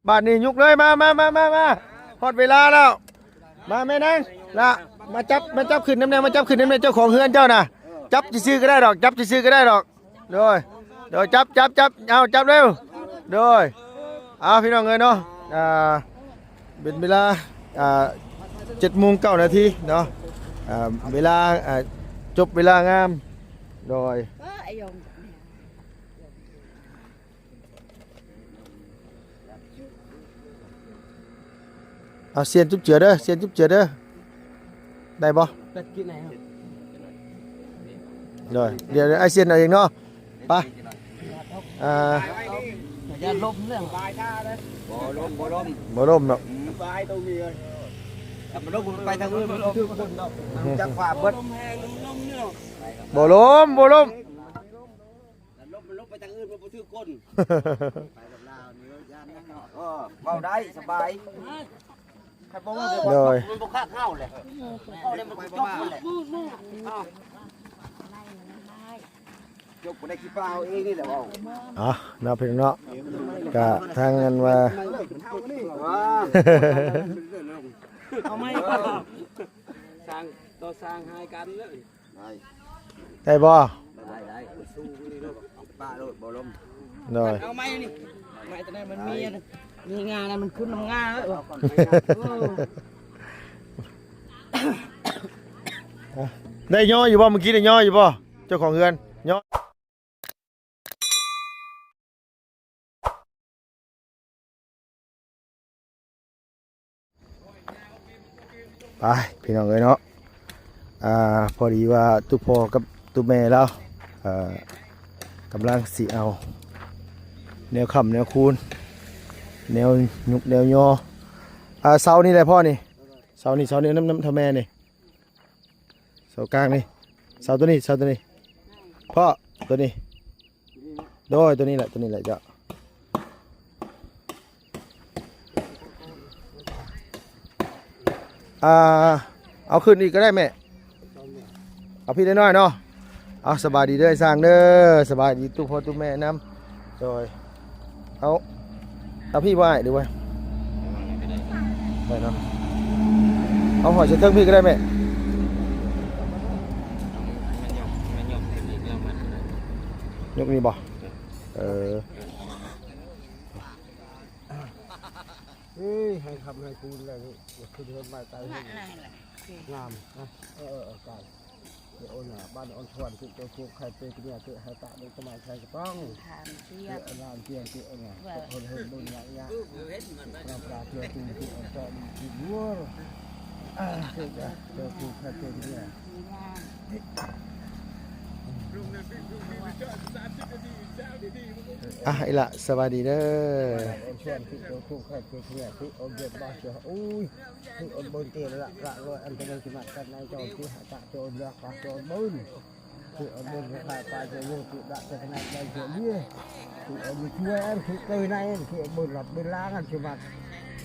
ບາດນີ້ຍົກເລີຍ ມາ ມາ ມາ ມາ ມາ ຮອດເວລາແລ້ວ ມາແມ່ນາງ ລະ ມາຈັບ ມາຈັບຂຶ້ນນຳແດ່ ມາຈັບຂຶ້ນນຳແດ່ ເຈົ້າຂອງເຮືອນເຈົ້ານະ ຈັບຊື່ໆກໍໄດ້ດອກ ຈັບຊື່ໆກໍໄດ້ດອກ ໂດຍ ໂດຍ ຈັບ ຈັບ ຈັບ ເອົາ ຈັບເລັວ ໂດຍ ເອົາ ພີ່ນ້ອງເອີຍເນາະ ອ່າ ເປັນເວລາ ອ່າ ເຈັດໂມງເກົ້ານາທີເນາະ ອ່າ ເວລາ ອ່າ ຈົບເວລາງາມ ໂດຍ ເອົາ ຊຽນຈຸບເຈືອເດີ ຊຽນຈຸບເຈືອເດີ ໄດ້ບໍ່? ໂດຍ ດຽວ ດຽວອ້າຍຊຽນເອົາເອງເນາະ ໄປ ອ່າ ຢ່າລົມເລື່ອງ ບໍ່ລົມ ບໍ່ລົມ ບໍ່ລົມເນາະ ອືມ ແຕ່ມັນລົມໄປທາງອື່ນ ມັນລົມ ມັນຈັກຂວາເບິດ ບໍ່ລົມ ບໍ່ລົມ ລົມ ມັນລົມໄປທາງອື່ນ ມັນບໍ່ຖືກຄົນ ໄປກັບລາວນີ້ຢ້ານຫຍັງເນາະ ເອີ ເວົ້າໄດ້ສະບາຍ ຄັນບໍ່ເວົ້າ ໂດຍ ມັນບໍ່ຄັກເຮົາແຫຼະ ເວົ້າແລ້ວມັນກໍຈົບໝົດແຫຼະ ຈົບບໍ່ໄດ້ ຂີ້ປາເຮົາເອງນີ້ແຫຼະເວົ້າ ອ່ະ ເນາະ ພີ່ນ້ອງເນາະ ກະທາງອັນວ່າ ເອົາໃໝ່ ສ້າງຕໍ່ສ້າງຫາຍກັນເລີຍ ໄດ້ ໄດ້ບໍ່? ໄດ້ ໄດ້ ສູ້ນີ້ໂລດ ປະໂລດ ບໍ່ລົມ ໂດຍ ເອົາໄມ້ນີ້ ໄມ້ຕົວນັ້ນມັນມີອັນ ມີງານະ ມັນຂຶ້ນນຳງາເອີ ໄດ້ຍໍຢູ່ບໍ່? ມື້ກີ້ໄດ້ຍໍຢູ່ບໍ່? ເຈົ້າຂອງເຮືອນຍໍ ໄປ ພີ່ນ້ອງເອີຍເນາະ ອ່າ ພໍດີວ່າຕຸພໍ່ກັບຕຸແມ່ລາວ ອ່າ ກຳລັງຊິເອົາແນວຄ້ຳແນວຄູນ ແນວຍຸກແນວຍໍ ອ່າ ເສົານີ້ແຫຼະພໍ່ນີ້ ເສົານີ້ ເສົານີ້ນຳ ນຳເຖົ້າແມ່ນີ້ ເສົາກາງນີ້ ເສົາຕົວນີ້ ເສົາຕົວນີ້ ພໍ່ ຕົວນີ້ ໂດຍ ຕົວນີ້ແຫຼະ ຕົວນີ້ແຫຼະເຈົ້າ ອ່າ ເອົາຂຶ້ນອີກກໍໄດ້ແມ່ ເອົາພີ້ນ້ອຍໆເນາະ ເອົາ ສະບາຍດີເດີອ້າຍຊ່າງເດີ ສະບາຍດີຕຸພໍ່ຕຸແມ່ນຳ ໂດຍ ເອົາ ເອົາພີ້ບໍ່ອ້າຍ ຫຼືວ່າ ໄປເນາະ ເອົາຫອຍໃສ່ເທິງພີ້ກໍໄດ້ແມ່ ຍົກນີ້ບໍ່? ເອີ ເອີຍ ໃຫ້ຄຳໃຫ້ຄູນແລ້ວນີ້ ຂຶ້ນເຮືອນໃໝ່ໃຕ້ເຮືອນ ງາມນະ ເອີ ເອີ ເອີ ກາຍ ເອີ ໂອນະ ບ້ານອອນສະຫວັນ ເຈົ້າໂຊກໄຂ່ເປກເນຍ ເກີດໃຫ້ຕະເດັກຕະໝາຍໄຂ່ກະປ໋ອງ ທານເຊຍ ເກີດອານານເຊຍ ເກີດອານານ ເອີ ເພິ່ນເຮັດບຸນຍາກຍາກ ເອີ ເຮັດມັນໄດ້ ນຳປາເທື່ອຕູ ເກີດອອນເຈາະດີ ເກີດບົວ ເກີດເຈົ້າໂຊກໄຂ່ເປກເນຍ ອ່ະ ອີ່ຫຼະ ສະບາຍດີເດີ ອອນສະຫວັນ ເກີດເຈົ້າໂຊກໄຂ່ເປກເນຍ ເກີດອອນເວຍບາເຊຍ ໂອ້ຍ Thì ôn bơn kia lạ, lạ lội ăn cái này, thì mặt cái này cho, thì hạ tạc cho ôn lạ, tạc cho ôn bơn. Thì ôn bơn cái khai, khai cho vô, thì đạ cho cái này, đây cho lia. Thì ôn như chui ăn, thì cây này ăn, thì ôn bơn lọt bơn lang ăn, thì mặt.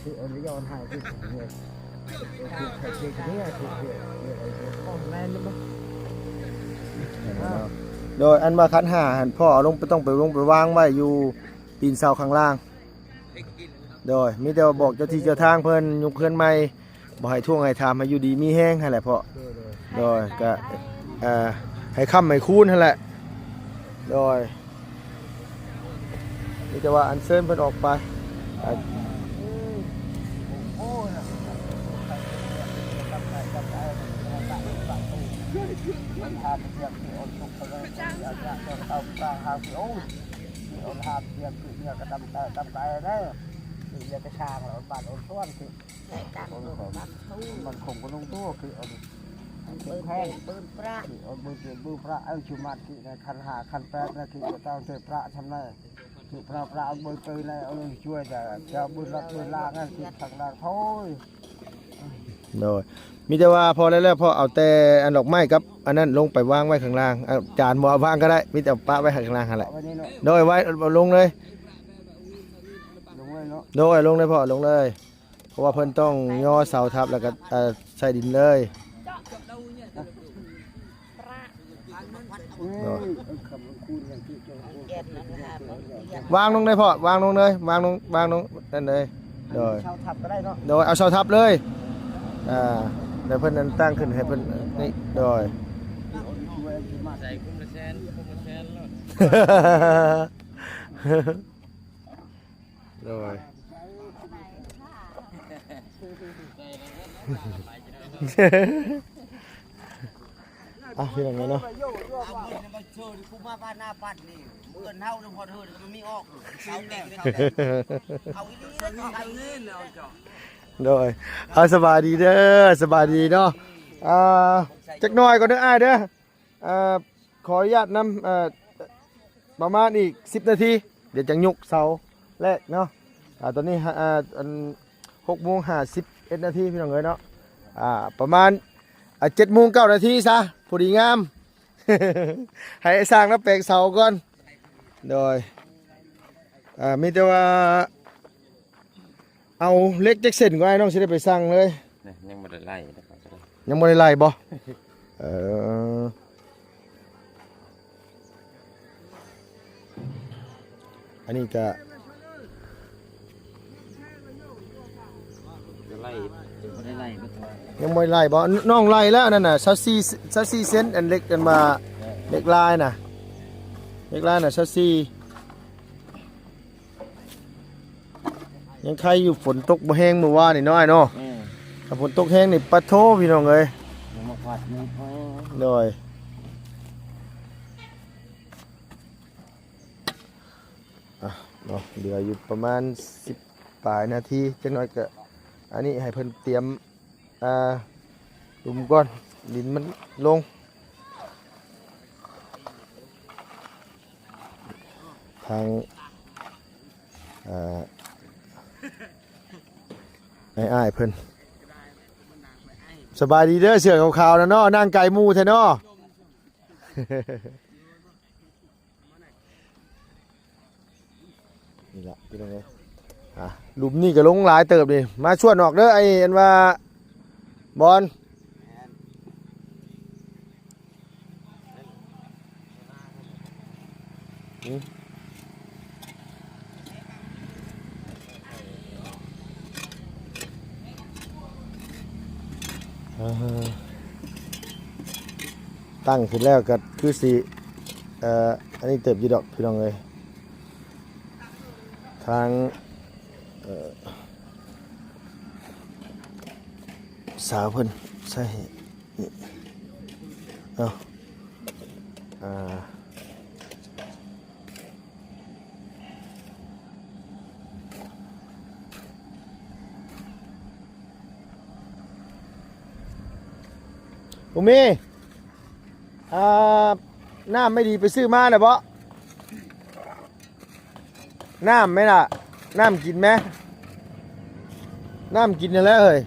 Thì ôn lý do ăn hại, thì ôn như. Thì khai, thì cái này, thì, thì, thì ôn bơn này nữa. ໂດຍ ອັນວ່າຂັນຫ້າຫັ້ນ ພໍ່ເອົາລົງໄປ ຕ້ອງໄປລົງໄປວາງໄວ້ຢູ່ຕີນເສົາຂ້າງລ່າງ. ໂດຍ ມີແຕ່ວ່າບອກເຈົ້າທີ່ເຈົ້າທາງເພິ່ນ ຍຸກເຮືອນໃໝ່ ບໍ່ໃຫ້ທວງໃຫ້ຖາມ ໃຫ້ຢູ່ດີມີແຮງຫັ້ນແຫຼະພໍ່. ໂດຍ ໂດຍ ກະ ເອີ ໃຫ້ຄ້ຳໃຫ້ຄູນຫັ້ນແຫຼະ. ໂດຍ ມີແຕ່ວ່າອັນເຊີນເພິ່ນອອກໄປ Thì ôn hạp việc, thì việc cái tăm cà, tăm cà đấy. Thì việc cái sang là ôn bạn ôn xuân, thì ôn, ôn, ôn không có nông thôn, thì ôn, ôn khen. Thì ôn bơ̆n tiền bơ̆n pra, ơ, chú mặt, thì này khăn hà, khăn pet này, thì tao thuê pra thăm này. Thì pra, pra ôn bơ̆n tơi này, ôn chuối, thì theo bơ̆n lật bơ̆n lang, thì thằng lang thôi. ໂດຍ ມີແຕ່ວ່າພໍແລ້ວໆ ພໍເອົາແຕ່ອັນດອກໄມ້ກັບອັນນັ້ນລົງໄປວາງໄວ້ຂ້າງລ່າງ ອາ ຈານບໍ່ເອົາວາງກໍໄດ້ ມີແຕ່ປະໄວ້ຂ້າງລ່າງຫັ້ນແຫຼະ. ເອົາໄວ້ນີ້ເນາະ ໂດຍ ໄວ້ ເອົາລົງເລີຍ ລົງເລີຍເນາະ ໂດຍ ລົງເລີຍພໍ່ ລົງເລີຍ ເພາະວ່າເພິ່ນຕ້ອງຍໍເສົາທັບ ແລ້ວກໍ ເອີ ໃສ່ດິນເລີຍ. ເອີຍ ໂດຍ ເອີຍ ຄຳຄູນຢ່າງທີ່ເຈົ້າ ວາງລົງເລີຍພໍ່ ວາງລົງເລີຍ ວາງລົງ ວາງລົງນັ້ນເລີຍ. ໂດຍ ເສົາທັບກໍໄດ້ເນາະ. ໂດຍ ເອົາເສົາທັບເລີຍ. ອ່າ ແລ້ວເພິ່ນອັນຕັ້ງຂຶ້ນໃຫ້ເພິ່ນນີ້. ໂດຍ ໃສ່ຄຸມລະແສນ ຄຸມລະແສນໂລດ. ໂດຍ ອ່ະ ພີ່ນ້ອງເອີຍເນາະ. ເອົາເງິນມາໂຊດີ ກູມາບ້ານໜ້າບັດນີ້ ເງິນເຮົານຳພໍເທີນກໍມີອອກ ເອົາແຕ່ເອົາອີ່ຫຼີ. ໂດຍ ເອົາ ສະບາຍດີເດີ ສະບາຍດີເນາະ. ອ່າ ຈັກໜ້ອຍກ່ອນເດີອ້າຍເດີ. ອ່າ ຂໍອະນຸຍາດນຳ ເອີ ປະມານອີກສິບນາທີ ດຽວຈັ່ງຍົກເສົາແລກເນາະ. ອ່າ ຕອນນີ້ ອ່າ ອັນ ຫົກໂມງຫ້າສິບເອັດນາທີ ພີ່ນ້ອງເອີຍເນາະ. ອ່າ ປະມານ ອ່າ ເຈັດໂມງເກົ້ານາທີຊະ ພໍດີງາມ ໃຫ້ຊ່າງລະແປງເສົາກ່ອນ. ໂດຍ ອ່າ ມີແຕ່ວ່າ ເອົາເຫຼັກຈັກເສັ້ນກໍອ້າຍນ້ອງຊິໄດ້ໄປສັ່ງເລີຍ. ຍັງບໍ່ໄດ້ໄລ່ ຍັງບໍ່ໄດ້ໄລ່ບໍ່? ເອີ ອັນນີ້ກະ ຈະໄລ່ ຍັງບໍ່ໄດ້ໄລ່ບໍ່? ຍັງບໍ່ໄດ້ໄລ່ບໍ່? ນ້ອງໄລ່ແລ້ວອັນນັ້ນນະ ຊາວສີ່ ຊາວສີ່ເຊັນ ອັນເຫຼັກ ອັນວ່າເຫຼັກລາຍນະ ເຫຼັກລາຍນະ ຊາວສີ່. ຍັງໄຄຢູ່ ຝົນຕົກບໍ່ແຮງມື້ວານນີ້ເນາະອ້າຍເນາະ. ແມ່ນ ຖ້າຝົນຕົກແຮງນີ້ ປະໂທ້ ພີ່ນ້ອງເອີຍ ຍັງມາພັດນີ້. ໂດຍ ອ່ະເນາະ ເຫຼືອຢູ່ປະມານສິບປາຍນາທີ ຈັກໜ້ອຍກະ ອັນນີ້ໃຫ້ເພິ່ນຕຽມ ອ່າ ຫຼຸມກ່ອນ ດິນມັນລົງ. ທາງ ເອີ ອ້າຍໆເພິ່ນ ສະບາຍດີເດີ ເສື້ອຂາວໆນະເນາະ ນັ່ງໄກໝູ່ແທ້ເນາະ. ນີ້ລະພີ່ນ້ອງເອີຍ ອ່າ ຫຼຸມນີ້ກໍລົງຫຼາຍເຕີບນີ້. ມາຊວນອອກເດີ ໄອ້ອັນວ່າບອນ ອືມ ອ່າ ຕັ້ງຂຶ້ນແລ້ວກໍຄືຊິ ເອີ ອັນນີ້ເຕີບຢູ່ດອກ ພີ່ນ້ອງເອີຍ. ທາງ ເອີ ສາວເພິ່ນໃສ່ ເອົາ ອ່າ ບໍ່ມີ ອ່າ ນ້ຳໄມ່ດີໄປຊື້ມາແລ້ວບໍ່? ນ້ຳໄໝລະ? ນ້ຳກິນໄໝ? ນ້ຳກິນຫັ້ນແຫຼະເຮີ້ຍ.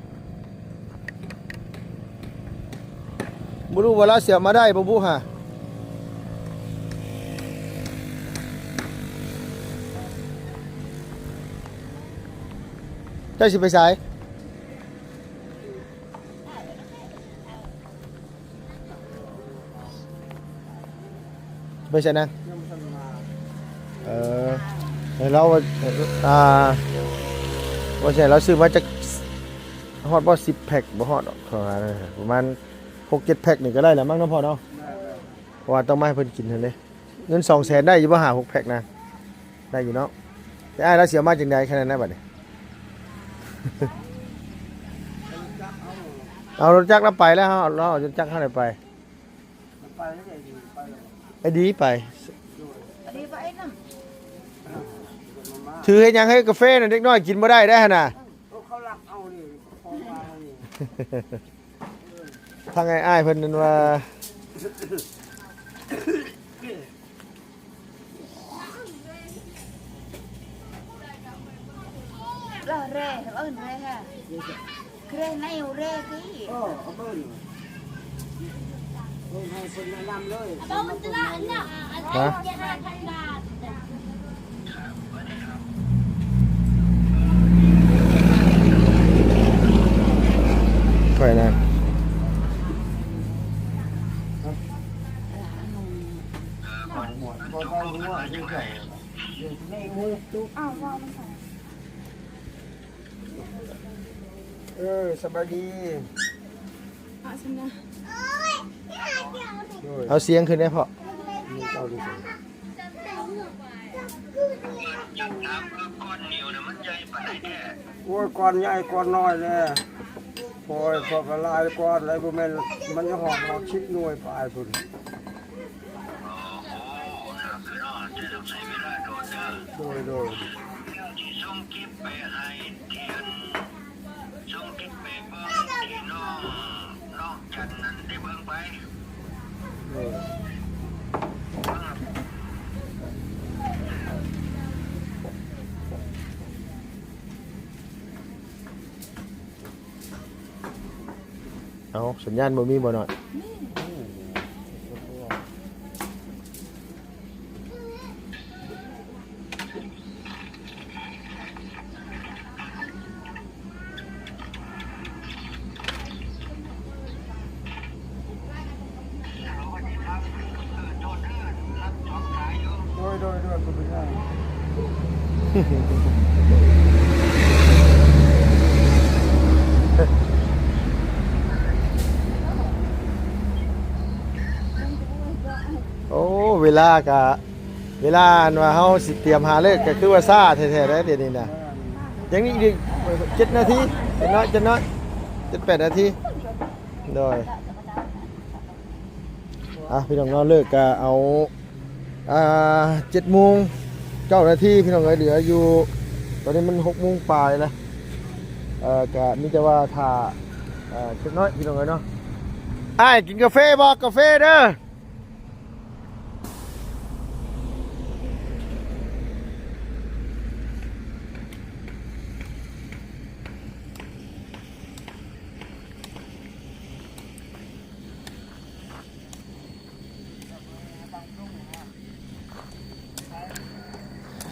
ບໍ່ຮູ້ວ່າລາວຊິເອົາມາໄດ້ບໍ່ບຸຫາ. ເຈົ້າຊິໄປໃສ? ໄປໃສນະ? ເອີ ໃຫ້ລາວວ່າ ອ່າ ວ່າຊິໃຫ້ລາວຊື້ມາຈັກ ຮອດບໍ່ ສິບແພັກ ບໍ່ຮອດດອກ ປະມານຫົກເຈັດແພັກນີ້ກໍໄດ້ແລ້ວມັ້ງເນາະພໍ່ເນາະ. ເພາະວ່າຕ້ອງມາໃຫ້ເພິ່ນກິນຫັ້ນເດ້. ເງິນສອງແສນໄດ້ຢູ່ບໍ່ຫ້າຫົກແພັກນະ? ໄດ້ຢູ່ເນາະ. ແຕ່ອ້າຍລາວຊິເອົາມາຈັ່ງໃດຂະໜາດນັ້ນບັດນີ້? ເອົາລົດຈັກລາວໄປແລ້ວ ເຮົາ ເຮົາເອົາລົດຈັກເຮົາໄດ້ໄປ. ໄອ້ດີໄປ. ຖືເຮັດຫຍັງໃຫ້ກາເຟນະ? ເດັກນ້ອຍກິນບໍ່ໄດ້ເດ້ຫັ້ນນະ. ເຂົາລັກເອົານີ້ ຂອງວ່າງນີ້. ທາງອ້າຍໆເພິ່ນນັ້ນວ່າ ລະແຣ ເອີ້ນແຣ ແຣໃນແຣຕິ. ຮະ? ຂ້ອຍນະ. ເອີ ສະບາຍດີ. ເອົາຊັ້ນນະ ໂດຍ ເອົາສຽງຂຶ້ນແດ່ພໍ່. ໂອ້ຍ ກ້ອນໃຫຍ່ກ້ອນນ້ອຍແດ່. ໂອ້ຍ ພວກຫຼາຍກ້ອນຫຼາຍ ບໍ່ແມ່ນ ມັນຈະຮອດ ຮອດສິບໜ່ວຍປາຍພຸ້ນ. ໂດຍ ໂດຍ ເອົາ ສັນຍານບໍ່ມີບໍ່ນ້ອຍ? ໂດຍ ໂດຍ ໂດຍ ບໍ່ເປັນຫຍັງ. ໂອ້ ເວລາກະ ເວລາອັນວ່າເຮົາຊິຕຽມຫາເລີກ ກະຄືວ່າຊ້າແທ້ໆ ໄດ໋ ດຽວນີ້ນະ. ຍັງອີກເຈັດນາທີ ຈັກໜ້ອຍ ຈັກໜ້ອຍ ເຈັດແປດນາທີ. ໂດຍ ອ່ະ ພີ່ນ້ອງເນາະ ເລີກກະເອົາ ອ່າ ເຈັດໂມງເກົ້ານາທີ ພີ່ນ້ອງເອີຍ ເຫຼືອຢູ່ ຕອນນີ້ມັນຫົກໂມງປາຍແລ້ວ. ເອີ ກະມີແຕ່ວ່າຖ້າ ເອີ ຈັກໜ້ອຍ ພີ່ນ້ອງເອີຍເນາະ. ອ້າຍ ກິນກາເຟບໍ່? ກາເຟເດີ.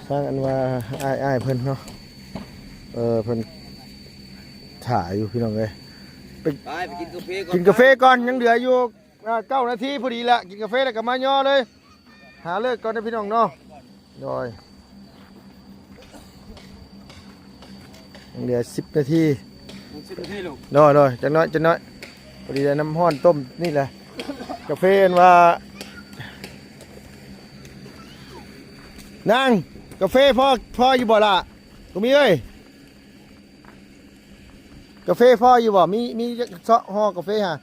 ທາງອັນວ່າອ້າຍໆເພິ່ນເນາະ ເອີ ເພິ່ນຖ້າຢູ່ ພີ່ນ້ອງເອີຍ. ໄປ ໄປ ໄປກິນກາເຟກ່ອນ ກິນກາເຟກ່ອນ ຍັງເຫຼືອຢູ່ ອ່າ ເກົ້ານາທີພໍດີລະ ກິນກາເຟແລ້ວກໍມາຍໍເລີຍ. ຫາເລີກກ່ອນເດີພີ່ນ້ອງເນາະ. ໂດຍ ຍັງເຫຼືອສິບນາທີ ສິບນາທີລູກ. ໂດຍ ໂດຍ ຈັກໜ້ອຍ ຈັກໜ້ອຍ ພໍດີໄດ້ນ້ຳຮ້ອນຕົ້ມນີ້ແຫຼະ. ກາເຟອັນວ່າ ນາງ ກາເຟພໍ ພໍຢູ່ບໍ່ລະ? ບໍ່ມີເອີຍ ກາເຟພໍຢູ່ບໍ່? ມີ ມີຈັກຊອກຫໍ່ກາເຟຫາ?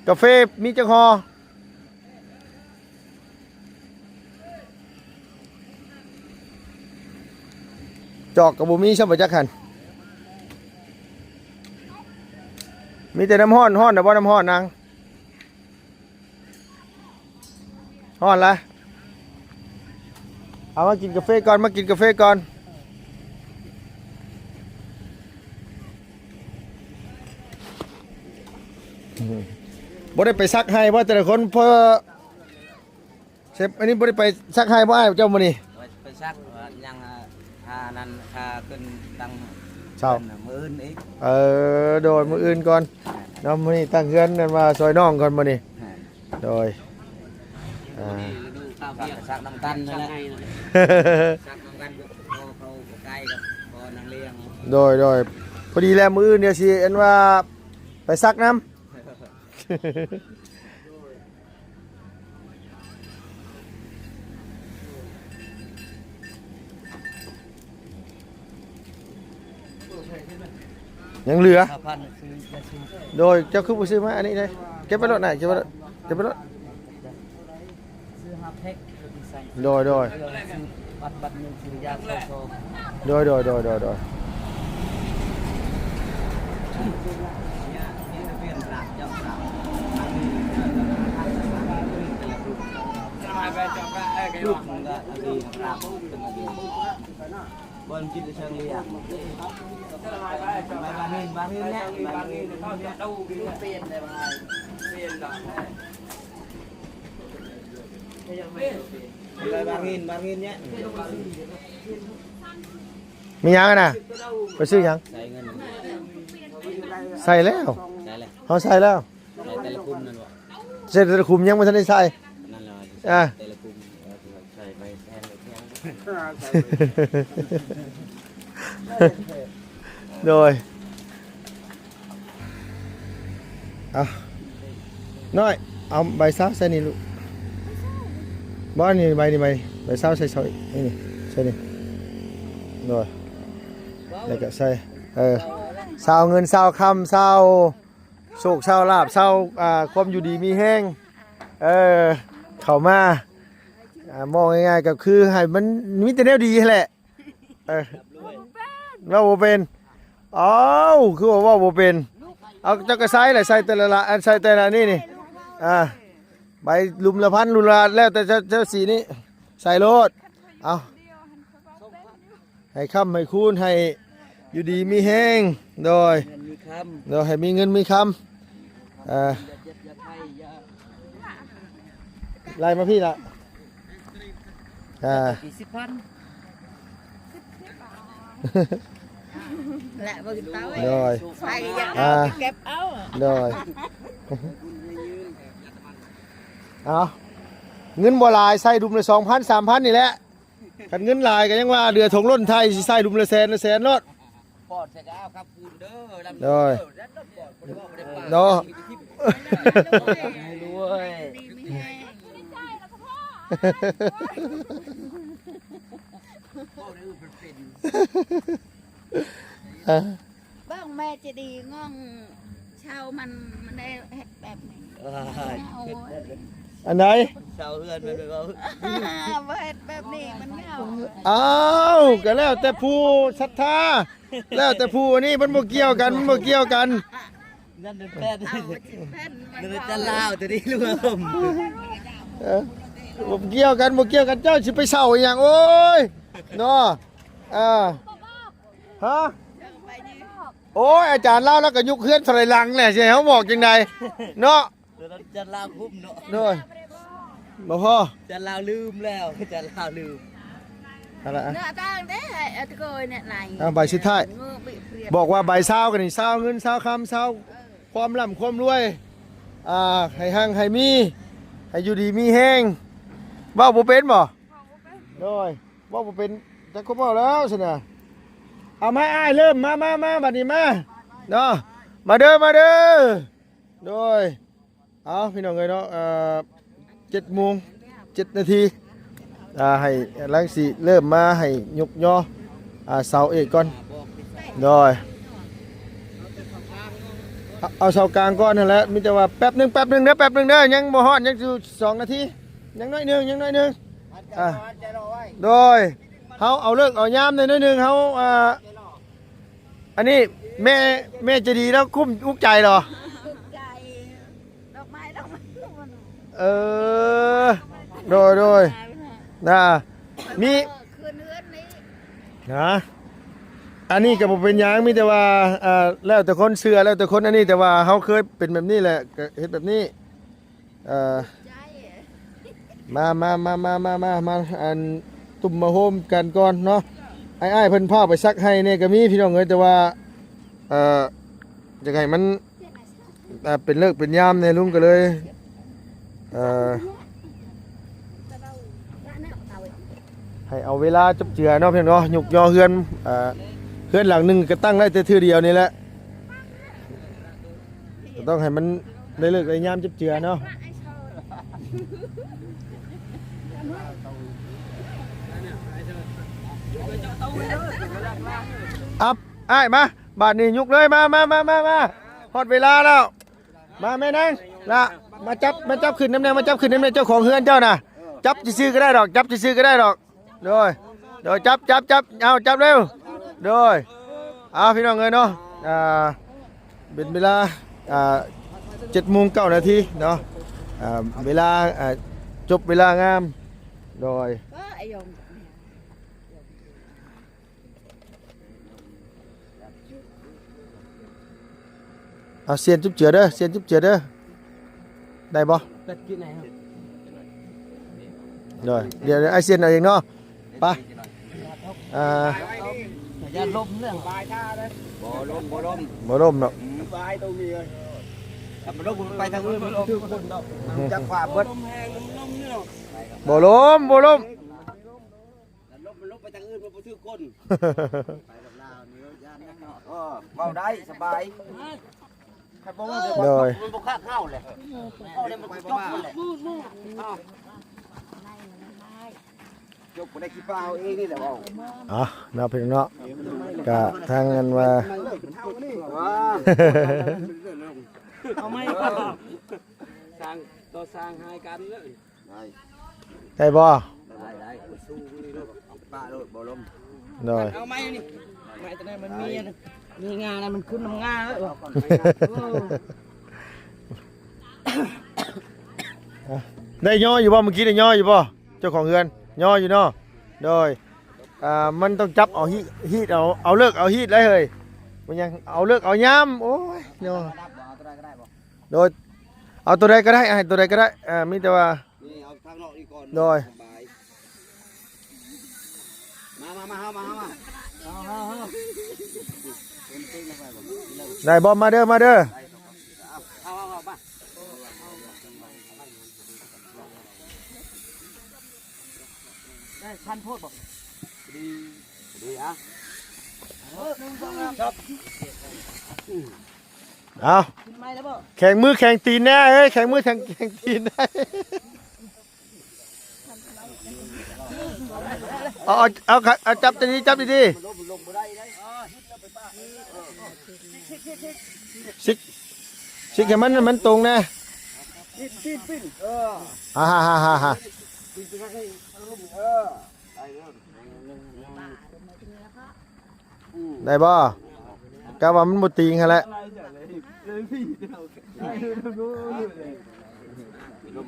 ກາເຟມີຈັກຫໍ່? ຈອກກໍບໍ່ມີຊ້ຳ ບໍ່ຈັກຫັ້ນ. ມີແຕ່ນ້ຳຮ້ອນ. ຮ້ອນນະບໍ່? ນ້ຳຮ້ອນນາງ. ຮ້ອນລະ ເອົາມາກິນກາເຟກ່ອນ ມາກິນກາເຟກ່ອນ. ບໍ່ໄດ້ໄປສັກໄຮ່ບໍ່ແຕ່ລະຄົນ? ເພິ່ນ ເຊຟ ອັນນີ້ບໍ່ໄດ້ໄປສັກໄຮ່ບໍ່ອ້າຍເຈົ້າມື້ນີ້? ໄປ ໄປສັກ ຍັງ ອ່າ ຄ່ານັ້ນ ຄ່າຂຶ້ນຕັ້ງເຊົາ ມື້ອື່ນອີກ. ເອີ ໂດຍ ມື້ອື່ນກ່ອນເນາະ. ມື້ນີ້ຕັ້ງເຮືອນນັ້ນວ່າຊ່ອຍນ້ອງກ່ອນມື້ນີ້. ໂດຍ ອ່າ ສັກນຳກັນນັ້ນແຫຼະ ສັກນຳກັນ ພໍເຂົ້າໃກ້ກັບພໍນາງລ້ຽງ. ໂດຍ ໂດຍ ພໍດີແລ້ວ ມື້ອື່ນດຽວຊິອັນວ່າໄປສັກນຳ. ຍັງເຫຼືອ ຫ້າພັນ ຊື້ຢາສູບ. ໂດຍ ເຈົ້າຄືບໍ່ຊື້ມາອັນນີ້ເດ້? ເກັບໄວ້ໂລດນາຍ ເກັບໄວ້ໂລດ ເກັບໄວ້ໂລດ. ຊື້ຫ້າແພັກ ໂດຍ ໂດຍ ບັດ ບັດໜຶ່ງ ຊື້ຢາຊອງ. ໂດຍ ໂດຍ ໂດຍ ໂດຍ ໂດຍ. ມີຫຍັງນະ? ໄປຊື້ຫຍັງ? ໃສ່ເງິນ ໃສ່ແລ້ວ ໃສ່ແລ້ວ ເຮົາໃສ່ແລ້ວ. ໃສ່ແຕ່ລະຄຸ້ມນັ້ນບໍ່? ໃສ່ແຕ່ລະຄຸ້ມ ຍັງບໍ່ທັນໄດ້ໃສ່. ນັ້ນແຫຼະ ອ່າ ແຕ່ລະຄຸ້ມ ເອີ ໃສ່ໄປແທນ ໄປແທນ. ໂດຍ ເອົາ ນ້ອຍ ເອົາໃບຊາວໃສ່ນີ້ລູກ. ບໍ່ ນີ້ໃບນີ້ ໃບ ໃບຊາວໃສ່ ໃສ່ນີ້ ໃສ່ນີ້. ໂດຍ ແລ້ວກໍໃສ່ ເອີ ຊາວເງິນ ຊາວຄຳ ຊາວໂຊກ ຊາວລາບ ຊາວ ອ່າ ຄວາມຢູ່ດີມີແຮງ ເອີ ເຂົ້າມາ ອ່າ ເວົ້າງ່າຍໆ ກໍຄືໃຫ້ມັນມີແຕ່ແນວດີຫັ້ນແຫຼະ. ເອີ ເວົ້າບໍ່ເປັນ. ອ້າວ ຄືວ່າເວົ້າບໍ່ເປັນ. ເອົາ ເຈົ້າກໍໃສ່ແຫຼະ ໃສ່ແຕ່ລະ ລະ ອັນ ໃສ່ແຕ່ລະນີ້ນີ້ ອ່າ ໃບລຸມລະພັນ ລຸມລະ ແລ້ວແຕ່ເຈົ້າ ເຈົ້າສີນີ້ ໃສ່ໂລດ. ເອົາ ໃຫ້ຄ້ຳໃຫ້ຄູນ ໃຫ້ຢູ່ດີມີແຮງ ໂດຍ ເງິນມີຄຳ ໂດຍ ໃຫ້ມີເງິນມີຄຳ ອ່າ ຢ່າເຈັບຢ່າໄຂ້ ຢ່າ ໄລ່ມາພີ້ລະ ອ່າ ສີ່ສິບພັນ ແລະເບິ່ງເຕົ້າ ໂດຍ ໃຜຢາກເອົາ ອ່າ ໄປເກັບເອົາ ໂດຍ ເອົາ ເງິນບໍ່ຫຼາຍ ໃສ່ດຸມລະສອງພັນ ສາມພັນນີ້ແຫຼະ. ຄັນເງິນຫຼາຍກໍຍັງວ່າເຫຼືອຖົງລົ້ນໄທ ຊິໃສ່ດຸມລະແສນ ລະແສນໂລດ. ປອດໃສ່ກໍເອົາກັບຄືນເດີ ໂດຍ ເນາະ ເບິ່ງແມ່ຈະດີງອງເຊົ່າມັນ ມັນໄດ້ເຮັດແບບນີ້. ໂອ້ຍ ອັນໃດ? ເຊົ່າເຮືອນແມ່ນບໍ່? ບໍ່ເຮັດແບບນີ້ມັນເຫງົາ. ອ້າວ ກໍແລ້ວແຕ່ຜູ້ສັດທາ ແລ້ວແຕ່ຜູ້ ອັນນີ້ມັນບໍ່ກ່ຽວກັນ ມັນບໍ່ກ່ຽວກັນ. ນັ້ນແມ່ນ ເອົາຊິແຜ່ນມັນ ນັ້ນຈະລາວຕົວນີ້ລວມ ເອີ ບໍ່ກ່ຽວກັນ ບໍ່ກ່ຽວກັນ ເຈົ້າຊິໄປເຊົ່າອີຫຍັງ? ໂອ້ຍ ເນາະ ອ່າ ຮະ? ໂອ້ຍ ອາຈານລາວ ລາວກໍຍຸກເຮືອນຖອຍຫຼັງແຫຼະ ຊິໃຫ້ເຮົາບອກຈັ່ງໃດເນາະ? ຕົວນັ້ນຈະລາວຄຸ້ມເນາະ ໂດຍ ບໍ່ພໍ ຈະລາວລືມແລ້ວ ຈະລາວລືມ ເອົາລະ ເນື້ອຕ່າງເດ້ ເອົາຕະໂກຍແນະໄນ ເອົາໃບສຸດທ້າຍ ເງິນເບຍເພຍ ບອກວ່າໃບຊາວກັນນີ້ ຊາວເງິນ ຊາວຄຳ ຊາວຄວາມລ່ຳຄວາມລວຍ ອ່າ ໃຫ້ຮັ່ງໃຫ້ມີ ໃຫ້ຢູ່ດີມີແຮງ ເວົ້າບໍ່ເປັນບໍ່? ໂດຍ ເວົ້າບໍ່ເປັນ ຈັກຄວາມເວົ້າແລ້ວຊັ້ນນະ ເອົາມາອ້າຍ ເລີ່ມ ມາ ມາ ມາ ບັດນີ້ມາເນາະ ມາເດີ ມາເດີ ໂດຍ ເອົາ ພີ່ນ້ອງເອີຍເນາະ ເອີ ເຈັດໂມງເຈັດນາທີ ອ່າ ໃຫ້ ຫຼັງຊິເລີ່ມມາໃຫ້ຍົກຍໍ ອ່າ ເສົາເອກກ່ອນ ໂດຍ ເອົາ ເອົາເສົາກາງກ່ອນຫັ້ນແຫຼະ ມີແຕ່ວ່າແປັບໜຶ່ງ ແປັບໜຶ່ງເດີ ແປັບໜຶ່ງເດີ ຍັງບໍ່ຮອດ ຍັງຢູ່ສອງນາທີ ຍັງໜ້ອຍໜຶ່ງ ຍັງໜ້ອຍໜຶ່ງ ອ່າ ໂດຍ ເຮົາເອົາເລີກເອົາຍາມແດ່ໜ້ອຍໜຶ່ງ ເຮົາ ອ່າ ອັນນີ້ແມ່ ແມ່ໃຈດີລາວຄຸ້ມອຸກໃຈເນາະ ດອກໄມ້ ດອກໄມ້ ເອີ ໂດຍ ໂດຍ ນະ ມີ ຄືນເຮືອນນີ້ ນະ ອັນນີ້ກໍບໍ່ເປັນຫຍັງ ມີແຕ່ວ່າ ອ່າ ແລ້ວແຕ່ຄົນເຊື່ອ ແລ້ວແຕ່ຄົນອັນນີ້ ແຕ່ວ່າເຮົາເຄີຍເປັນແບບນີ້ແຫຼະ ກໍເຮັດແບບນີ້ ເອີ ມາ ມາ ມາ ມາ ມາ ມາ ອັນ ຕຸ້ມມາໂຮມກັນກ່ອນເນາະ ອ້າຍໆເພິ່ນພາໄປສັກໄຮ່ແດ່ກໍມີ ພີ່ນ້ອງເອີຍ ແຕ່ວ່າ ເອີ ຢາກໃຫ້ມັນ ອ່າ ເປັນເລີກເປັນຍາມແດ່ ລຸງກໍເລີຍ ເອີ ໃຫ້ເອົາເວລາຈັບເຈືອເນາະ ພີ່ນ້ອງເນາະ ຍົກຍໍເຮືອນ ເອີ ເຮືອນຫຼັງໜຶ່ງກໍຕັ້ງໄດ້ແຕ່ເທື່ອດຽວນີ້ແຫຼະ ກໍຕ້ອງໃຫ້ມັນໄດ້ເລີກໄດ້ຍາມຈັບເຈືອເນາະ ອັບ ອ້າຍມາ ບາດນີ້ຍົກເລີຍ ມາ ມາ ມາ ມາ ຮອດເວລາແລ້ວ ມາແມ່ນາງ ລະ ມາຈັບ ມາຈັບຂຶ້ນນຳແດ່ ມາຈັບຂຶ້ນນຳແດ່ ເຈົ້າຂອງເຮືອນເຈົ້ານະ ຈັບຊື່ໆກໍໄດ້ດອກ ຈັບຊື່ໆກໍໄດ້ດອກ ໂດຍ ໂດຍ ຈັບ ຈັບ ຈັບ ເອົາ ຈັບເລັວ ໂດຍ ເອົາ ພີ່ນ້ອງເອີຍເນາະ ອ່າ ເປັນເວລາ ອ່າ ເຈັດໂມງເກົ້ານາທີເນາະ ອ່າ ເວລາ ອ່າ ຈົບເວລາງາມ ໂດຍ ເອົາ ຊຽນຈຸບເຈືອເດີ ຊຽນຈຸບເຈືອເດີ ໄດ້ບໍ່? ໂດຍ ດຽວອ້າຍຊຽນເອົາເອງເນາະ ໄປ ອ່າ ຢ່າລົມເລື່ອງ ບໍ່ລົມ ບໍ່ລົມ ບໍ່ລົມເນາະ ອືມ ຖ້າມັນລົມ ມັນໄປທາງອື່ນ ມັນບໍ່ຖືກຄົນດອກ ຈັກຂວາເບິດ ບໍ່ລົມ ບໍ່ລົມ ລົມ ມັນລົມໄປທາງອື່ນ ມັນບໍ່ຖືກຄົນ ໄປແບບລາວ ເວົ້າໄດ້ສະບາຍ. ຄັນບໍ່ເວົ້າ ໂດຍ ມັນບໍ່ຄັກເຮົາແຫຼະ. ເວົ້າແລ້ວມັນກໍຈົບໝົດແຫຼະ. ເອົາ ຈົບບໍ່ໄດ້ ຂີ້ປາເຮົາເອງນີ້ແຫຼະເວົ້າ. ເອົາເນາະ ພີ່ນ້ອງເນາະ ກະທາງອັນວ່າ ເອົາໃໝ່ກ່ອນ ສ້າງຕໍ່ສ້າງຫາຍກັນເລີຍ. ໄດ້ ໄດ້ບໍ່? ໄດ້ ໄດ້ ສູງນີ້ໂລດ ປະໂລດ ບໍ່ລົມ. ໂດຍ ເອົາໄມ້ນີ້ ໄມ້ຕົວນັ້ນມັນມີອັນ ມີງານະ ມັນຂຶ້ນນຳງາເອີ. ໄດ້ຍໍຢູ່ບໍ່? ມື້ກີ້ໄດ້ຍໍຢູ່ບໍ່? ເຈົ້າຂອງເຮືອນຍໍຢູ່ເນາະ. ໂດຍ ອ່າ ມັນຕ້ອງຈັບເອົາຮີດ ຮີດເອົາ ເອົາເລີກເອົາຮີດໄດ້ເຮີ້ຍ. ມັນຍັງເອົາເລີກເອົາຍາມ ໂອ້ຍ ຍໍ. ໂດຍ ເອົາຕົວໃດກໍໄດ້ ໃຫ້ຕົວໃດກໍໄດ້ ເອີ ມີແຕ່ວ່າ ນີ້ເອົາທາງນອກນີ້ກ່ອນ. ໂດຍ ສະບາຍ. ມາ ມາ ມາ ເຮົາມາ ເຮົາມາ ເຮົາ ເຮົາ ເຮົາ ໄດ້ບໍ່? ມາເດີ ມາເດີ. ເອົາ ເອົາ ເອົາ ມາ ໄດ້ທັນໂພດບໍ່? ດີ ດີ ອ່ະ ເອີ ໜຶ່ງ ສອງ ສາມ ອືມ. ເອົາ ຂຶ້ນໄມ້ແລ້ວບໍ່? ແຂງມືແຂງຕີນແດ່ເອີຍ ແຂງມືແຂງ ແຂງຕີນແດ່. ເອົາ ເອົາ ເອົາ ເອົາ ຈັບດີໆ ຈັບດີໆ. ຊິກ ຊິກໃຫ້ມັນ ມັນຕົງແດ່. ປີນ ປີນ ປີນ ເອີ ອ່າ ຮ່າໆ ໄດ້ເດີ. ໄດ້ບໍ່? ກະວ່າມັນບໍ່ຕີງຫັ້ນແຫຼະ.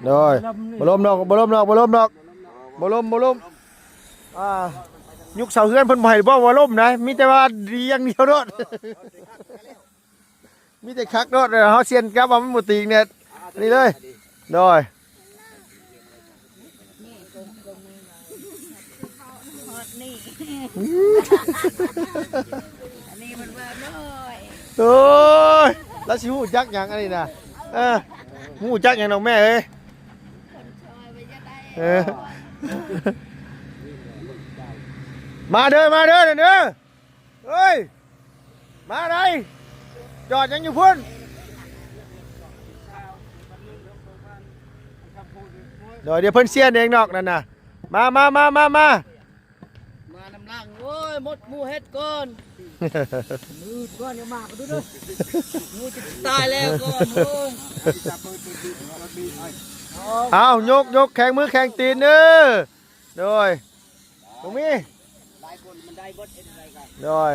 ໂດຍ ບໍ່ລົ້ມດອກ ບໍ່ລົ້ມດອກ ບໍ່ລົ້ມດອກ ບໍ່ລົ້ມ ບໍ່ລົ້ມ. ອ່າ ຍຸກເສົາເຮືອນເພິ່ນບໍ່ໃຫ້ເວົ້າວ່າລົ້ມນະ ມີແຕ່ວ່າດີຢ່າງດຽວໂລດ. ມີແຕ່ຄັກໂລດ ເຮົາສ່ຽນກັບວ່າມັນບໍ່ຕີງແດ່ນີ້ເລີຍ. ໂດຍ ຮອດນີ້ ອັນນີ້ມັນວ່ານ້ອຍ. ໂອ້ຍ ລາວຊິຮູ້ຈັກຫຍັງອັນນີ້ນະ? ເອີ ຮູ້ຈັກຫຍັງດອກແມ່ເອີຍ. ເອີ ມາເດີ ມາເດີ ເດີ. ເອີຍ ມາໄດ໋ ຈອດຫຍັງຢູ່ພຸ້ນ? ໂດຍ ດຽວເພິ່ນເຊຍເອງດອກນັ້ນນະ. ມາ ມາ ມາ ມາ ມາ ມານຳຫຼັງ. ໂອ້ຍ ໝົດໝູ່ເຮັດກ່ອນ ມືດກ່ອນ ຢ່າມາກະດູເດີ ໝູ່ຈະຕາຍແລ້ວກ່ອນ. ໂອ້ຍ ເອົາ ຍົກ ຍົກ ແຂງມືແຂງຕີນເດີ. ໂດຍ ບໍ່ມີ ຫຼາຍຄົນມັນໄດ້ເບິດ ເຮັດຈັ່ງໃດກໍ ໂດຍ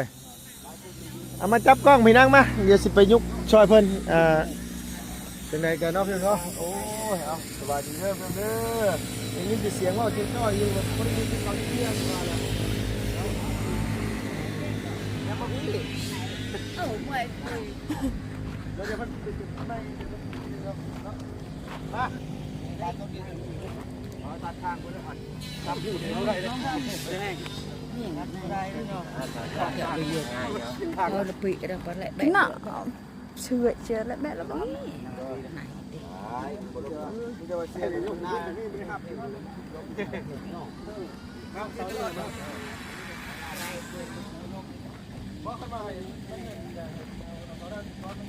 ເອົາມາຈັບກ້ອງພີ່ນາງມາ ດຽວຊິໄປຍຸກຊ່ອຍເພິ່ນ. ອ່າ ຈັ່ງໃດກໍເນາະ ພີ່ນ້ອງເນາະ. ໂອ້ຍ ເອົາ ສະບາຍດີເດີເພິ່ນເດີ. ໄດ້ຍິນແຕ່ສຽງເວົ້າຈ້ອຍໆຢູ່ ບໍ່ໄດ້ຍິນເຂົາເວົ້າແລ້ວ ຍັງບໍ່ມີ. ເອີ ເມື່ອຍ ເມື່ອຍ ດຽວເພິ່ນໄປຈຸດໄມ້. ມາ ມາຕົວນີ້ ມາຕັດທາງເພິ່ນເລີຍ.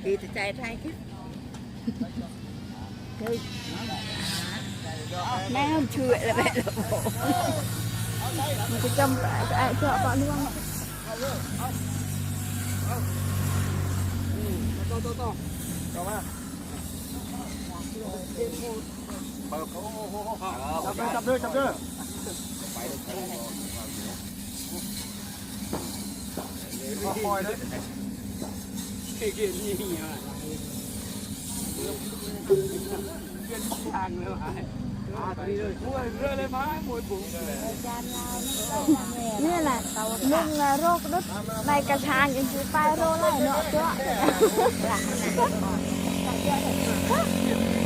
ດີແຕ່ໃຈຖ່າຍຄລິບ. ແມ່ນເຊື່ອແລ້ວແມ່ນ ມັນກໍຈຳໄປ ໄປເຈາະປາກລວງ. ນີ້ແຫຼະ ໜຶ່ງນະ ໂລກດຸດ ໃນກະຖາງຍັງຊິໄປໂລໄຫຼເນາະ ເຈາະ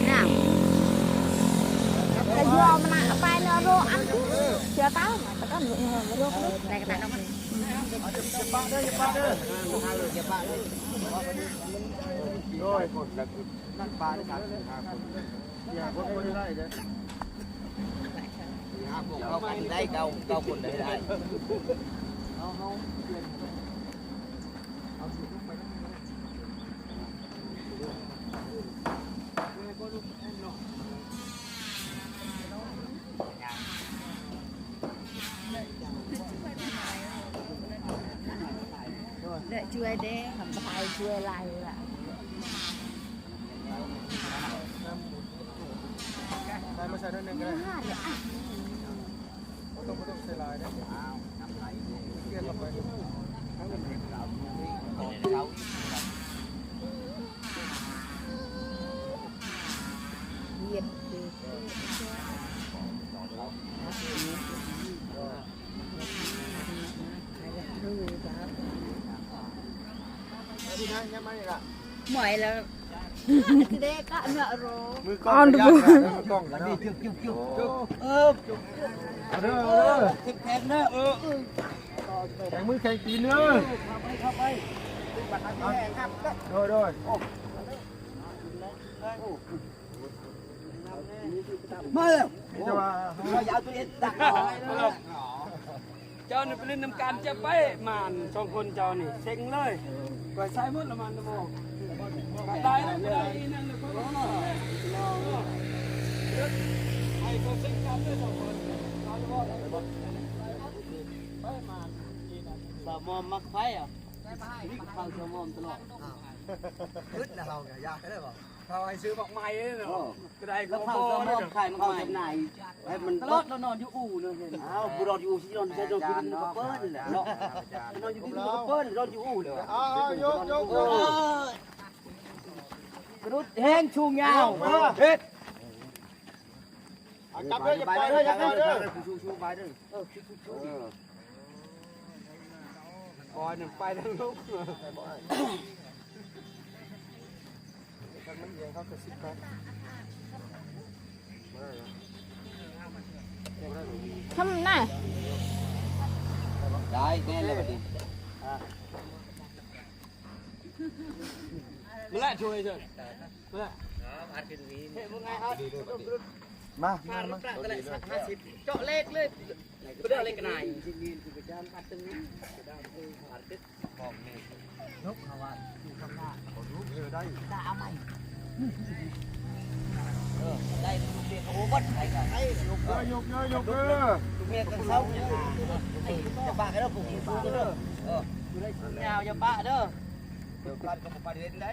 ນຳ ກະຍອມນະ ໄປເນາະ ໂລອັນຄື ເຊື່ອຕາ ແຕ່ກ່ອນໂລກດຸດ ໃນກະຖາງ ເຮົາ ເຮົາປ່ຽນ Nak cuai deh, sampai cuai lai lah. Nah, ya. ມວຍແລ້ວ ຄືເດ້ກະເນາະໂຣ ມືກ້ອງ ອັນນີ້ ຈຶ່ກໆໆ ເອີ ເອົາເດີ ເອົາເດີ ແຂງເດີ ເອີ ແຂງມືແຂງຕີນເດີ ເຂົ້າໄປ ເຂົ້າໄປ ໂດຍ ໂດຍ ມາແລ້ວ ມີແຕ່ວ່າ ເຮົາຢາກເອົາຕົວເອງຕັກອອກ. ເຈົ້ານີ້ໄປຫຼິ້ນນຳກັນ ຈະໄປໝານສອງຄົນເຈົ້ານີ້ ເຊັງເລີຍ ໄປໃຊ້ໝົດລະມັນນະບໍ່ ໄດ້ແລ້ວ ໄດ້ອີ່ນັ້ນແລ້ວ ໃຫ້ເຂົາເຊັງກັນເລີຍສອງຄົນ ໄປໝານອີ່ນັ້ນ ສາວມອມມັກໄຟອ່ະ ກິນເຂົ້າສາວມອມຕະຫຼອດ ຄຶດນະ ເຮົາກະຢາກໄດ້ບໍ່? ເຂົາໃຫ້ຊື້ໝາກໄມ້ເນາະ ເອີ ກະໄດ້ ແລ້ວເຂົາຈະມອບຂາຍໝາກໄມ້ ໃຫ້ມັນຕະຫຼອດ ລາວນອນຢູ່ອູ່ເນາະ ອ້າວ ບໍ່ນອນຢູ່ອູ່ ຊິນອນໃສ ນອນຢູ່ດິນກະເປີນແຫຼະເນາະ ນອນຢູ່ດິນກະເປີນ ນອນຢູ່ອູ່ເລີຍ ອ້າວ ຍົກ ຍົກ ຍົກ ກະດຸດແຮງ ສູງຍາວ ເຮັດ ອາ ກັບເດີ ຢ່າໄປເດີ ຢ່າໄປເດີ ເອີ ເອີ ປອຍນັ້ນໄປທາງລົງ ຄັນມັນອຽງເຮົາກະຊິໄປ ທຳນະ ໄດ້ແນ່ແລ້ວບັດນີ້ ມາລະ ຊ່ວຍເຊີ ມາລະ ເຮັດບໍ່ໄງ ມາ ມາ ມາ ເຈາະເລກເລີຍ. ຍົກເອົາວ່າຢູ່ຂ້າງໜ້າ ເອີ ໄດ້ ໄດ້ ເອົາໃໝ່ ເອີ ໄດ້ ລູກເມຍກະໂອບັດໄປກະ ໄດ້ ຍົກເດີ ຍົກເດີ ຍົກເດີ ລູກເມຍກະເຊົາ ໄອ້ ຢ່າປະເດີ ຜູ້ທີ່ສູງເດີ ເອີ ຍາວ ຢ່າປະເດີ ດຽວກັນກະບໍ່ປະເດັນໄດ້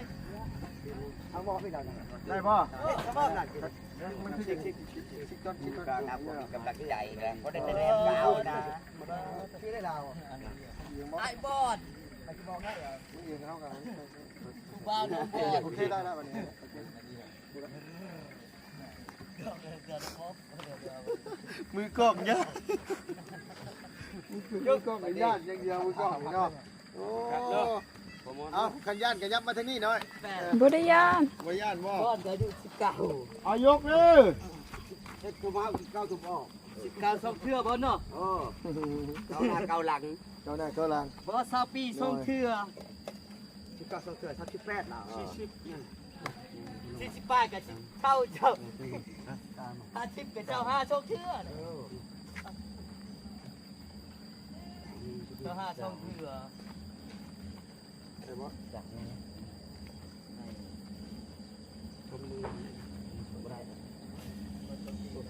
ເອົາບໍ່ໄປໄດ້ ໄດ້ບໍ່? ເອີ ມັນຄື ກຳລັງໃຈນະ ບໍ່ໄດ້ແຕ່ແນມລາວນະ ອ້າຍບອດ ຜູ້ບ່າວນຳ ໂອເຄ ໄດ້ລະບັດນີ້ ມືກ້ອງຢ້ານ ມືກ້ອງຢ້ານຢ່າງດຽວ ມືກ້ອງເນາະ. ໂອ້ ເອົ້າ ຄັນຢ້ານກະຫຍັບມາທາງນີ້ໜ້ອຍ ບໍ່ໄດ້ຢ້ານ ບໍ່ຢ້ານບໍ່? ກ່ອນກະອາຍຸສິບເກົ້າ ເອົາ ຍົກເດີ ເຮັດໂຕມາເອົາສິບເກົ້າໂຕອອກ ສິບເກົ້າສອງເທື່ອບໍ່ເນາະ ເອີ ເກົ້າໜ້າເກົ້າຫຼັງ ເກົ້າໜ້າເກົ້າຫຼັງ ບໍ່ ຊາວປີສອງເທື່ອ ສິບເກົ້າສອງເທື່ອ ສາມສິບແປດລະ ສີ່ສິບ ສີ່ສິບປາຍກະສິບເກົ້າເຈົ້າ ຫ້າສິບກະເຈົ້າຫ້າສອງເທື່ອ ເຈົ້າຫ້າສອງເທື່ອ ໄດ້ບໍ່? ຈັກແນ່ ບໍ່ໄດ້ ເລັ່ງ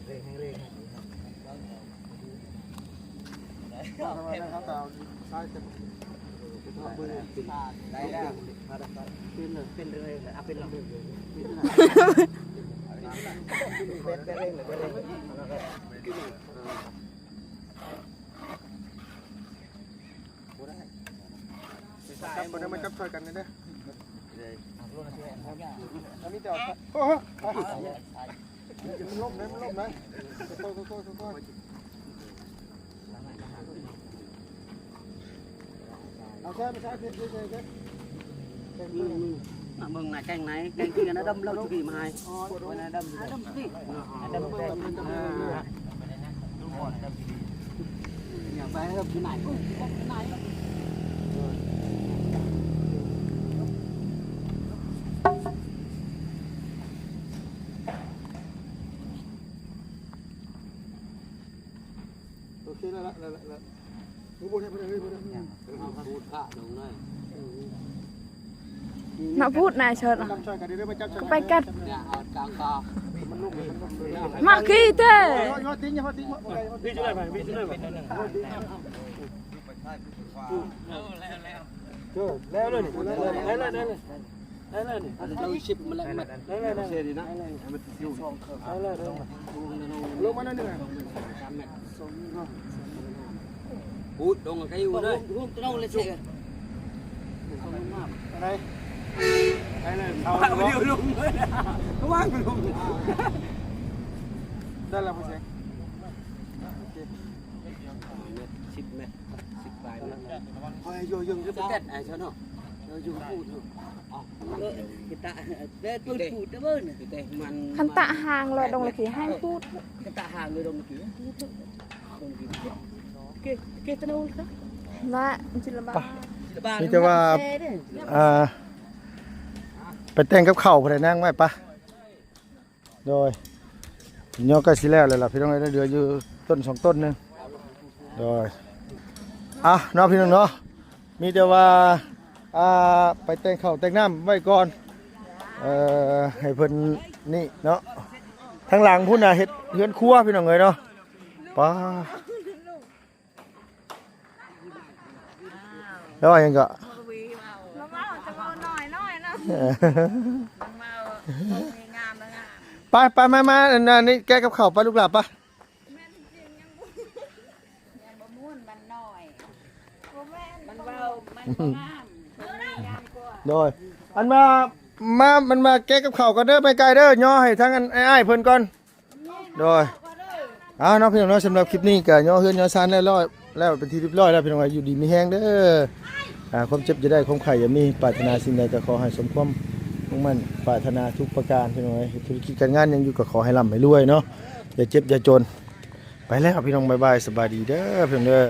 ເລັ່ງ ເລັ່ງ ໄດ້ ໄດ້ແລ້ວ ເປັນເລີຍ ເປັນເລີຍ ເອົາເປັນເລີຍ ເປັນເລີຍ ເປັນເລີຍ ບໍ່ໄດ້ ຈັບ ບໍ່ໄດ້ ມາຈັບຊ່ອຍກັນເດີ ອັນນີ້ແຕ່ວ່າ ໂອ້ໂຫ ມັນລົ້ມເດ້ ມັນລົ້ມເດ້ ໂຕໆໆໆ ເອົາແຊມ ແຊມ ເຮັດ ເຮັດ ເຮັດ ເຮັດ ອືມ ມາເບິ່ງໜ້າແກງໄນ ແກງທີ່ອັນນັ້ນດຳ ເຮົາຈະກີມາໃຫ້ ໂອ້ຍ ອັນນັ້ນດຳ ດຳຕິ ດຳ ເອີ ຢ່າໄປເອີ ໄປໄນ ໄປໄນ ໂອເຄ ແລ້ວລະ ແລ້ວລະ ແລ້ວລະ ບໍ່ໄດ້ ບໍ່ໄດ້ ເຮີ້ຍ ບໍ່ໄດ້ ເອີ ຂະໜົມເນາະ ອືມ ນະພຸດນາຍເຊີນ ກໍໄປກັດ ມາຂີ້ແທ້ ແລ້ວເລີຍນີ້ ແລ້ວເລີຍນີ້ ແລ້ວເລີຍນີ້ ແລ້ວເລີຍນີ້ ເອົາຊິບມາແລກມັດ ແລ້ວເລີຍນີ້ ລົງມາໜ້ອຍໜຶ່ງ ສາມແມັດ ພູດດົງໄກຢູ່ເດີ ຮູບຕະເນົ່າເລີຍເຊ ໄດ້ ໄດ້ເລີຍ ເອົາ ເອົາ ເອົາລົງ ວາງລົງ ໄດ້ແລ້ວ ໂອເຄ ສິບແມັດ ສິບປາຍແມັດ ຂ້ອຍຢູ່ ຢູ່ ຢູ່ແກັດ ໄອ້ຊະເນາະ ຢູ່ພູດເນາະ ເອີ ກິຕາ ເດີນເບິ່ງພູດເດີ ເບິ່ງ ຄັນຕະຫ່າງລອຍດົງລະຄີ ໃຫ້ພູດ ກະຕະຫ່າງເລີຍດົງລະຄີ ເກ ເກຕະໂນລະ ລະ ມີແຕ່ວ່າ ອ່າ ໄປແຕ່ງກັບເຂົ້າພຸ້ນນະ ນາງໄວ້ປະ ໂດຍ ຍໍໃກ້ຊິແລ້ວແລ້ວລະ ພີ່ນ້ອງເອີຍ ເຫຼືອຢູ່ຕົ້ນສອງຕົ້ນໜຶ່ງ ໂດຍ ອ່ະ ເນາະ ພີ່ນ້ອງເນາະ ມີແຕ່ວ່າ ອ່າ ໄປແຕ່ງເຂົ້າແຕ່ງນ້ຳໄວ້ກ່ອນ ເອີ ໃຫ້ເພິ່ນນີ້ເນາະ ທາງຫຼັງພຸ້ນນະ ເຮັດເຮືອນຄົວ ພີ່ນ້ອງເອີຍເນາະ ປາ ແລ້ວວ່າຫຍັງເກາະ ລະເວົ້າ ຈະເວົ້າໜ້ອຍໆ ເນາະ ເອີ ລະເວົ້າ ງາມລະງາມ ໄປ ໄປ ມາ ມາ ອັນນີ້ແກະກັບເຂົ້າໄປ ລູກຫຼ້າ ໄປ ແມ່ນຈິງ ຍັງບໍ່ ຍັງບໍ່ມ່ວນ ມັນໜ້ອຍ ບໍ່ແມ່ນ ມັນເວົ້າ ມັນບໍ່ງາມ ມັນມີງາມກວ່າ ໂດຍ ອັນວ່າ ມາ ມັນມາແກະກັບເຂົ້າກ່ອນເດີ ແມ່ໄກ່ເດີ ຍໍໃຫ້ທາງອັນອ້າຍໆເພິ່ນກ່ອນ ໂດຍ ເອົາເນາະ ພີ່ນ້ອງເນາະ ສຳລັບຄລິບນີ້ກໍຍໍເຮືອນຍໍຊານແລ້ວ ແລ້ວເປັນທີ່ຮຽບຮ້ອຍແລ້ວ ພີ່ນ້ອງ ຢູ່ດີມີແຮງເດີ ອ່າ ຄວາມເຈັບຢ່າໄດ້ ຄວາມໄຂ້ຢ່າມີ ປາດຖະໜາສິ່ງໃດກໍຂໍໃຫ້ສົມຄວາມມຸ່ງໝັ້ນປາດຖະໜາທຸກປະການ ພີ່ນ້ອງເອີຍ ເຮັດທຸລະກິດການງານຫຍັງຢູ່ກໍຂໍໃຫ້ລ່ຳໃຫ້ລວຍເນາະ ຢ່າເຈັບຢ່າຈົນ ໄປແລ້ວ ພີ່ນ້ອງ ບາຍບາຍ ສະບາຍດີເດີ ພີ່ນ້ອງເດີ.